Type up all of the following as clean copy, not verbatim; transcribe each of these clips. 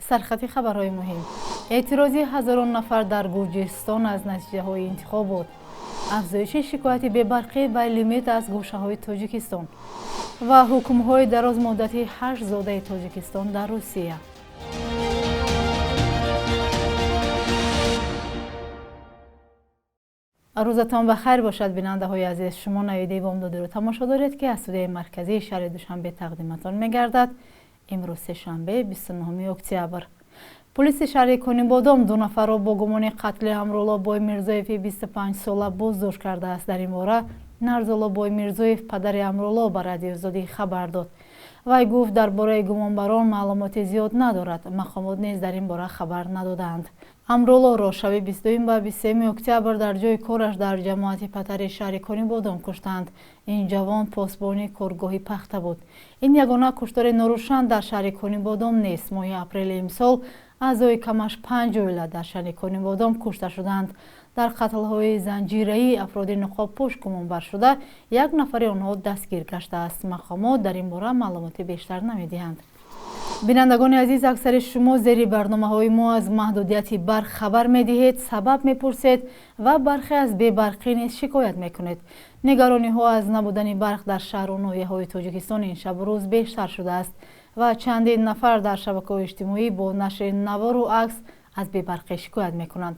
Сархати хабарҳои муҳим: эътирози ҳазорон нафар дар Гурҷистон аз натиҷаҳои интихобот, афзоиши шикояти бебарқӣ ва лимит аз гӯшаҳои Тоҷикистон ва ҳукмҳои дарозмуддати 8 зодаи Тоҷикистон дар Русия. Рӯзатон ба хайр бошад, бинандаҳои азиз. Шумо навидаи бомдодиро тамошо доред, ки аз студияи марказии шаҳри Душанбе тақдиматон мегардад. Имрӯз сешанбе, 29 октябр. Полиси шаҳри Конибодом 2 нафарро бо гумони қатли Амрулло Боймирзоеви 25 сола боздошт кардааст. Дар ин бора Нарзулло Боймирзоев, падари Амрулло, ба Радиои Озодӣ хабар дод. Вай гуфт, дар бораи гумонбарон маълумоти зиёд надорад. Мақомот низ дар ин бора хабар надодаанд. Амруллоро шаби 22 ба 23 октябр дар ҷои кораш дар ҷамоати Патари шаҳри Конибодом куштанд. Ин ҷавон посбони коргоҳи пахта буд. Ин ягона куштори норӯшан дар шаҳри Конибодом нест. Моҳи апрели имсол аъзои камаш 5 оила дар шаҳри Конибодом кушта шуданд. Дар қатлҳои занҷираӣ афроди ниқобпӯш гумонбар шуда, як нафари онҳо дастгир гаштааст. Мақомот дар ин бора маълумоти бештар намедиҳанд. Бинандагони азиз, аксари шумо зери барномаҳои мо аз маҳдудияти барқ хабар медиҳед, сабаб мепурсед ва бархе аз бебарқӣ низ шикоят мекунед. Нигарониҳо аз набудани барқ дар шаҳру ноҳияҳои Тоҷикистон ин шабу рӯз бештар шудааст ва чандин нафар дар шабакаҳои иҷтимоӣ бо нашри навору акс аз бебарқӣ шикоят мекунанд.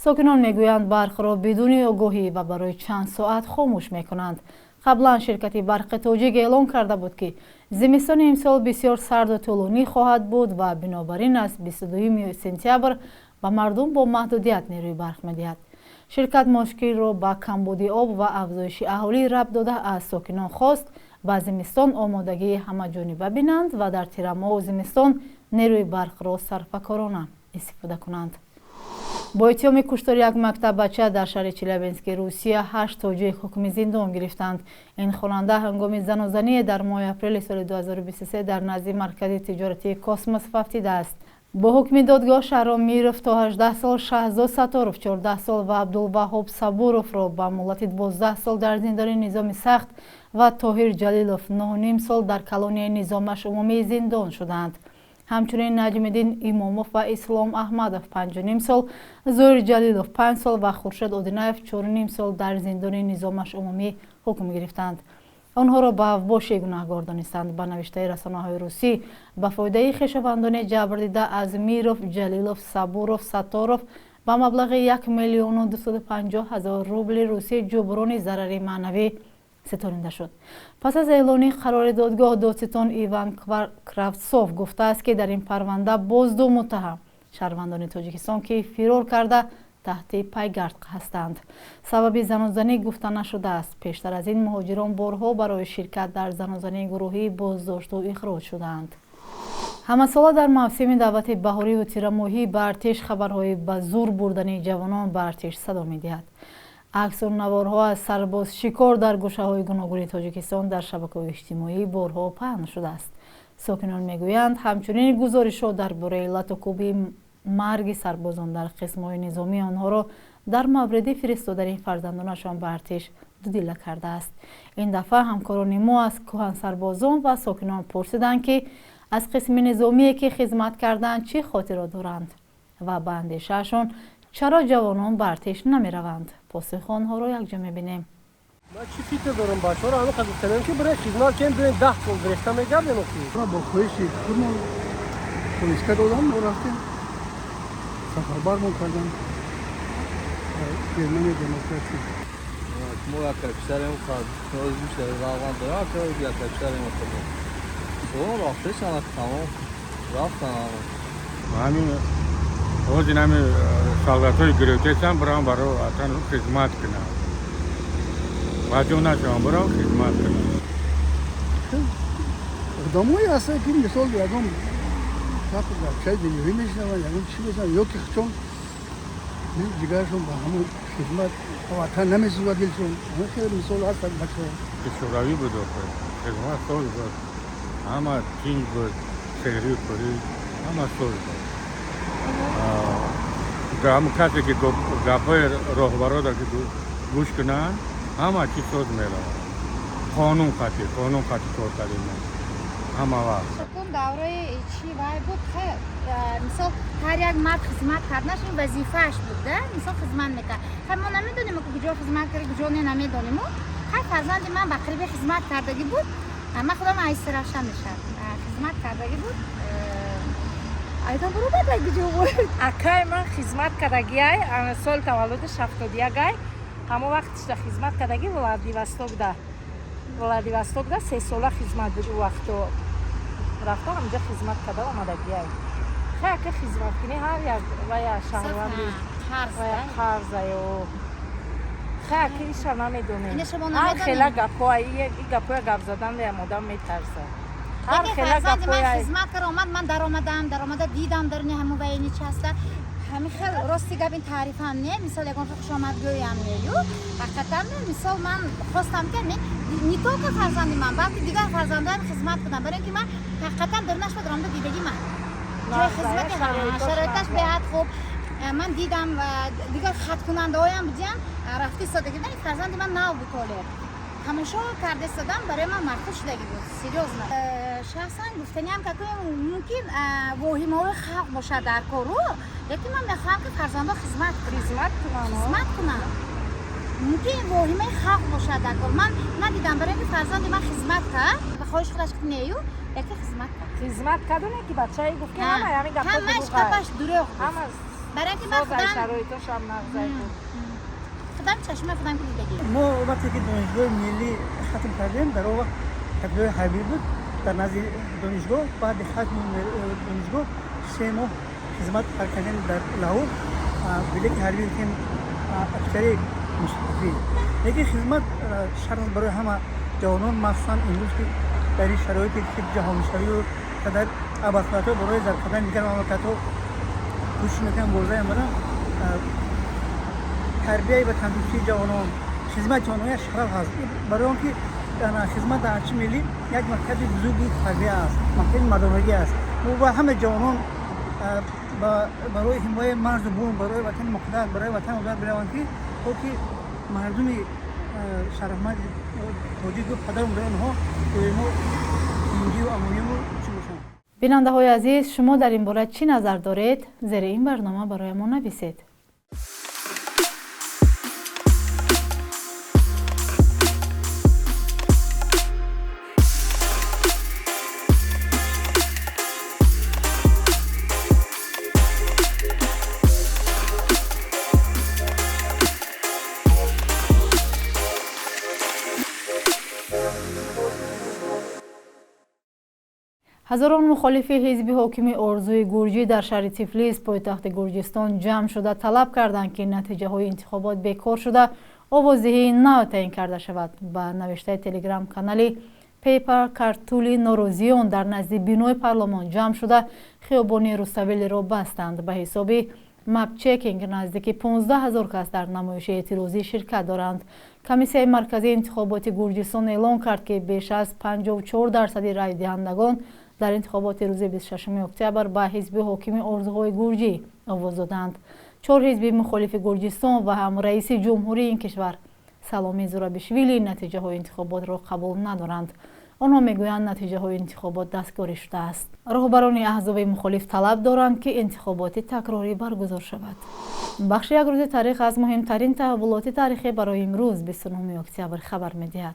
Сокинон мегӯянд, барқро бидуни огоҳӣ ва барои чанд соат хомӯш мекунанд. Қаблан ширкати Барқи Тоҷик эълон карда буд, ки зимистони имсол бисёр сарду тӯлонӣ хоҳад буд ва бинобар ин аз 22 сентябр ба мардум бо маҳдудият нерӯи барқ медиҳад. Ширкат мушкилро ба камбуди об ва афзоиши аҳолӣ рабт дода, аз сокинон хост, ба зимистон омодагии ҳамаҷониба бинанд ва дар тирамоҳу зимистон нерӯи барқро сарфакорона истифода кунанд. Бо иттиҳоми куштори як мактаббача дар шаҳри Челябински Русия 8 тоҷик ҳукми зиндон гирифтанд. Ин хонанда ҳангоми занозание дар моҳи апрели соли 2023 дар назди маркази тиҷоратии Космос фавтидааст. Бо ҳукми додгоҳ Шаҳром Миров то 18 сол, Шаҳзод Сатторов 14 сол ва Абдулваҳҳоб Сабуровро ба муҳлати 12 сол дар зиндони низоми сахт ва Тоҳир Ҷалилов 9,5 сол дар колонияи низомаш умумӣ зиндон шуданд. Ҳамчунин Наҷмиддин Имомов ва Ислом Аҳмадов 5,5 сол, Зоир Ҷалилов 5 сол ва Хуршед Одинаев 4,5 сол дар зиндони низомаш умумӣ ҳукм гирифтанд. Онҳоро ба авбошӣ гунаҳгор донистанд. Ба навиштаи расонаҳои русӣ, ба фоидаи хешовандони ҷабрдида аз Миров, Ҷалилов, Сабуров, Сатторов ба маблағи 1 250 000 рубли русӣ ҷуброни зарари маънавӣ ситонида шуд. Пас аз эълони қарори додгоҳ додситон Иван Кравцов гуфтааст, ки дар ин парванда боз ду муттаҳам, шаҳрвандони Тоҷикистон, ки фирор карда, таҳти пайгард ҳастанд. Сабаби занозанӣ гуфта нашудааст. Пештар аз ин муҳоҷирон борҳо барои ширкат дар занозании гурӯҳӣ боздошту ихроҷ шудаанд. Ҳамасола дар мавсими даъвати баҳориву тирамоҳӣ ба артиш хабарҳои ба зур бурдани ҷавонон ба артиш садо медиҳад. Аксу наворҳо аз сарбозшикор дар гӯшаҳои гуногуни Тоҷикистон дар шабакаҳои иҷтимоӣ борҳо паҳн шудааст. Сокинон мегӯянд, ҳамчунин гузоришҳо дар бораи латукӯби марги сарбозон дар қисмҳои низомӣ онҳоро дар мавриди фиристодани фарзандонашон ба артиш дудила кардааст. Ин дафъа ҳамкорони мо аз кӯҳансарбозон ва сокинон пурсиданд, ки аз қисми низомие, ки хизмат карданд, чӣ хотиро доранд ва ба андешаашон чаро ҷавонон ба артиш намераванд. Посухи онҳоро якҷо мебинем. Ман чӣ фикр дорам? Бачаҳоро ҳамин қадр гуфтанем, ки биред хизмат кунем, биред, 10 сол гирифта мегардем охи. Бо хоҳиши худмон повестка додам, мо рафтем, сафарбармон кардам Германия демократӣ. Мо як офисарем, равған дорам, як офисарем, рафтешана, тамом рафтан. Ҳамин ҳозир ҳами солдатҳои гирифтесам, бирам барои ватан хизмат кунам, баҷо нашавам, бирам хизмат кунам. Одамое ҳастанд, ки мисол ягон гапчаи дунёвӣ мешунаванд, ягон чӣ мешунаванд, ё ки чон ҷигарашон ба ҳамон хизмат ба ватан намесӯзад дилшон. Ҳамин хеле мисол ҳастанд бачаҳо. Шӯравӣ буд охир, хизмат соз буд, ҳама тинҷ буд, серӣ пурӣ, ҳама соз буд. Ҳамн касе ки гапҳои роҳбарода ки гӯш кунанд, ҳама чиз соз меравад. Қонун қатӣ кор кардем ҳама вақт. Сукун давраи чи вай буд, Ҳар як мард хизмат карданаш ин вазифааш буд, да, мисол хизмат мекард. Хай, мо намедонем, ки куҷо хизмат кард, куҷо не, намедонему. Хай, фарзанди ман ба қариби хизмат кардагӣ буд. Ман худам айсиравшан мешавад, хизмат кардагӣ буд. Айдон баробар куҷо буд. Акай ман хизмат кардагиай, соли таваллудаш 71-ай. Ҳамон вақтишда хизмат кардагӣ Владивостокда. Владивостокда 3 сола хизмат буд. Ӯ вақто рафта ҳамҷа хизмат карда омадагиай. Хай, ака, хизмат кунӣ ҳар як вая шаҳрванди вая қарзаё. Хай, ака, иша намедонем. Ҳар хела гапҳоа, и гапҳоя гап задан ям одам метарсад. Ҳар хела гапҳоя. Хизмат кара омад, ман даромадам, даромада дидам, даруни ҳамун ваени чи ҳаста. Ҳамин хел, рости гап, ин таърифам не, мисол, ягон хушомадгӯям нею. Ҳақиқатан, мисол, ман хостам, ки не только фарзанди ман, балки дигар фарзандоям хизмат кунам, барои ин ки ман ҳақиқатан дарунаш даромада дидагӣ ман ҷои хизмати, шароиташ беҳад хуб. Ман дидам, дигар хаткунандаҳоям будиям, рафта истодагӣ буданд. Фарзанди ман нав буд, толе тамошо карда истодам, барои ман маъқул шудагӣ буд, серьёзно. Шахсан гуфтаниам, ки мумкин воҳимаҳои халқ бошад дар кору, лекин ман мехоҳам, ки фарзандо хизмат кунанд. Хизмат кунанд. Хизмат кунанд. Мумкин воҳимаи халқ бошад дар кор, ман надидам, барои ин ки фарзанди ман хизмат кард, ба хоҳиши худаш нею, яке хизмат кард. Хизмат кардоне ки бачаи гуфт, ки ҳама ҳамин гапҳо ҳамаш гапаш дурӯғ буд, барои ин ки ман худам шароитошам нағзай буд. Худам чашмаи худам ки дидагӣ. Мо вақте ки донишгоҳи миллӣ хатм кардем, дар он вақт кафедраи ҳарбӣ буд дар назди донишгоҳ. Баъди хатми донишгоҳ 3 моҳ хизмат кардем дар Лаҳур, билети ҳарбӣ гирифтем, офисари мустафӣ. Лекин хизмат шарт аст барои ҳама ҷавонон, махсусан имрӯз, ки дар ин шароите ки ҷаҳонишавию қадар абарқудратҳо барои зарб кардани дигар мамлакатҳо кӯшиш мекунанд, мубориза мебаранд, тарбияи ва тандурустии ҷавонон, хизмати онҳо як шараф ҳаст, барои он ки хизмат дар артиши миллӣ як мактаби бузурги тарбия аст, мактаби мардонагӣ аст. Мо бояд ҳама ҷавонон барои ҳимояи марзу бум, барои ватани муқаддас, барои ватани модар бираванд, ки то ки мардуми шарафманди тоҷику падару модари онҳо доимо тинҷию амониву чӣ бошанд. Бинандаҳои азиз, шумо дар ин бора чӣ назар доред? Зери ин барнома барои мо нависед. Ҳазорон мухолифи ҳизби ҳокими Орзуи Гурҷӣ дар шаҳри Тифлис, пойтахти Гурҷистон, ҷамъ шуда талаб карданд, ки натиҷаҳои интихобот бекор шуда, овоздиҳии нав таъин карда шавад. Ба навиштаи телеграм-канали Пейпер Картули, норозиён дар назди бинои парлумон ҷамъ шуда, хиёбони Руставелиро бастанд. Ба ҳисоби Мапчекинг, наздики 15 ҳазор кас дар намоиши эътирозӣ ширкат доранд. Комиссияи марказии интихоботи Гурҷистон эълон кард, ки беш аз 54% райдиҳандагон дар интихоботи рӯзи 26 октябр ба ҳизби ҳокими Орзуҳои Гурҷӣ овоз доданд. Чор ҳизби мухолифи Гурҷистон ва ҳам раиси ҷумҳурии ин кишвар Саломи Зурабишвили натиҷаҳои интихоботро қабул надоранд. Онҳо мегӯянд, натиҷаҳои интихобот дасткорӣ шудааст. Роҳбарони аҳзоби мухолиф талаб доранд, ки интихоботи такрорӣ баргузор шавад. Бахши «Як рӯзи таърих» аз муҳимтарин таҳаввулоти таърихӣ барои имрӯз, 29 октябр, хабар медиҳад.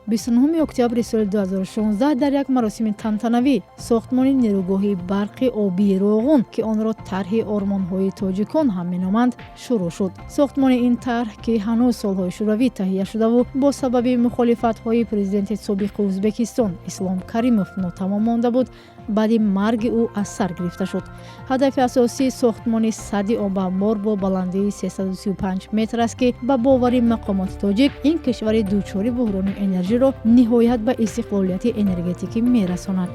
29 октябри соли 2016 дар як маросими тантанавӣ сохтмони нерӯгоҳи барқи обии Роғун, ки онро тарҳи ормонҳои тоҷикон ҳам меноманд, шурӯъ шуд. Сохтмони ин тарҳ, ки ҳанӯз солҳои шӯравӣ таҳия шудаву бо сабаби мухолифатҳои президенти собиқи Ӯзбекистон Ислом Каримов нотамом монда буд, баъди марги ӯ аз сар гирифта шуд. Ҳадафи асосии сохтмони садди обамбор бо баландии 335 метр аст, ки ба бовари мақомоти тоҷик, ин кишвари дучори буҳрони энержиро ниҳоят ба истиқлолияти энергетикӣ мерасонад.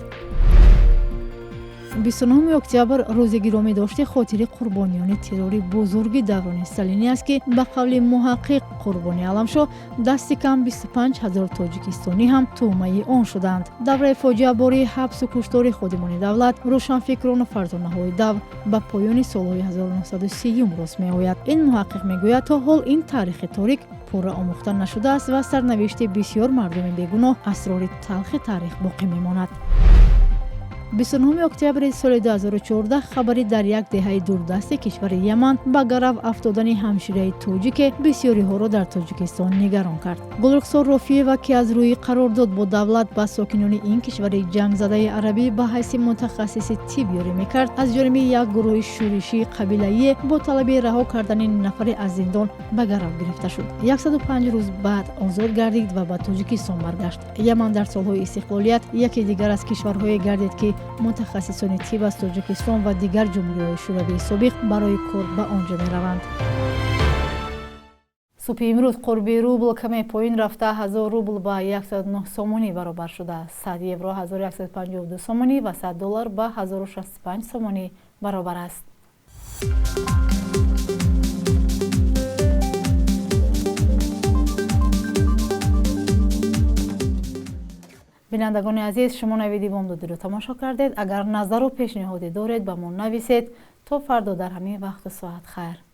29 октябр рӯзи гиромӣ дошти хотири қурбониёни террори бузурги даврони сталинӣ аст, ки ба қавли муҳаққиқ Қурбони Аламшоҳ дасти кам 25 ҳазор тоҷикистонӣ ҳам тӯъмаи он шуданд. Давраи фоҷиабории ҳабсу куштори ходимони давлат, рӯшанфикрону фарзонаҳои давр ба поёни солҳои 1930 рост меояд. Ин муҳаққиқ мегӯяд, то ҳол ин таърихи торик пурра омӯхта нашудааст ва сарнавишти бисёр мардуми бегуноҳ асрори талхи таърих боқӣ мемонад. 29 октябри соли 2014 хабари дар як деҳаи дурдасти кишвари Яман ба гарав афтодани ҳамшираи тоҷике бисёриҳоро дар Тоҷикистон нигарон кард. Гулрухсор Рофиева, ки аз рӯи қарордод бо давлат ба сокинони ин кишвари ҷангзадаи арабӣ ба ҳайси мутахассиси тиб ёрӣ мекард, аз ҷониби як гурӯҳи шӯришии қабилаие бо талаби раҳо кардани нафаре аз зиндон ба гарав гирифта шуд. 105 рӯз баъд озод гардид ва ба Тоҷикистон баргашт. Яман дар солҳои истиқлолият яке дигар аз кишварҳое гардид, ки мутахассисони тиб аз Тоҷикистон ва дигар ҷумҳуриҳои шӯравии собиқ барои кор ба он ҷо мераванд. Субҳи имрӯз қурби рубл каме поён рафта, 1000 рубл ба 109 сомонӣ баробар шудааст. 100 евро 1152 сомонӣ ва 100 доллар ба 1065 сомонӣ баробар аст. Бинандагони азиз, шумо навиди бомдодиро тамошо кардед. Агар назару пешниҳоде доред, ба мо нависед. То фардо дар ҳамин вақту соат хайр.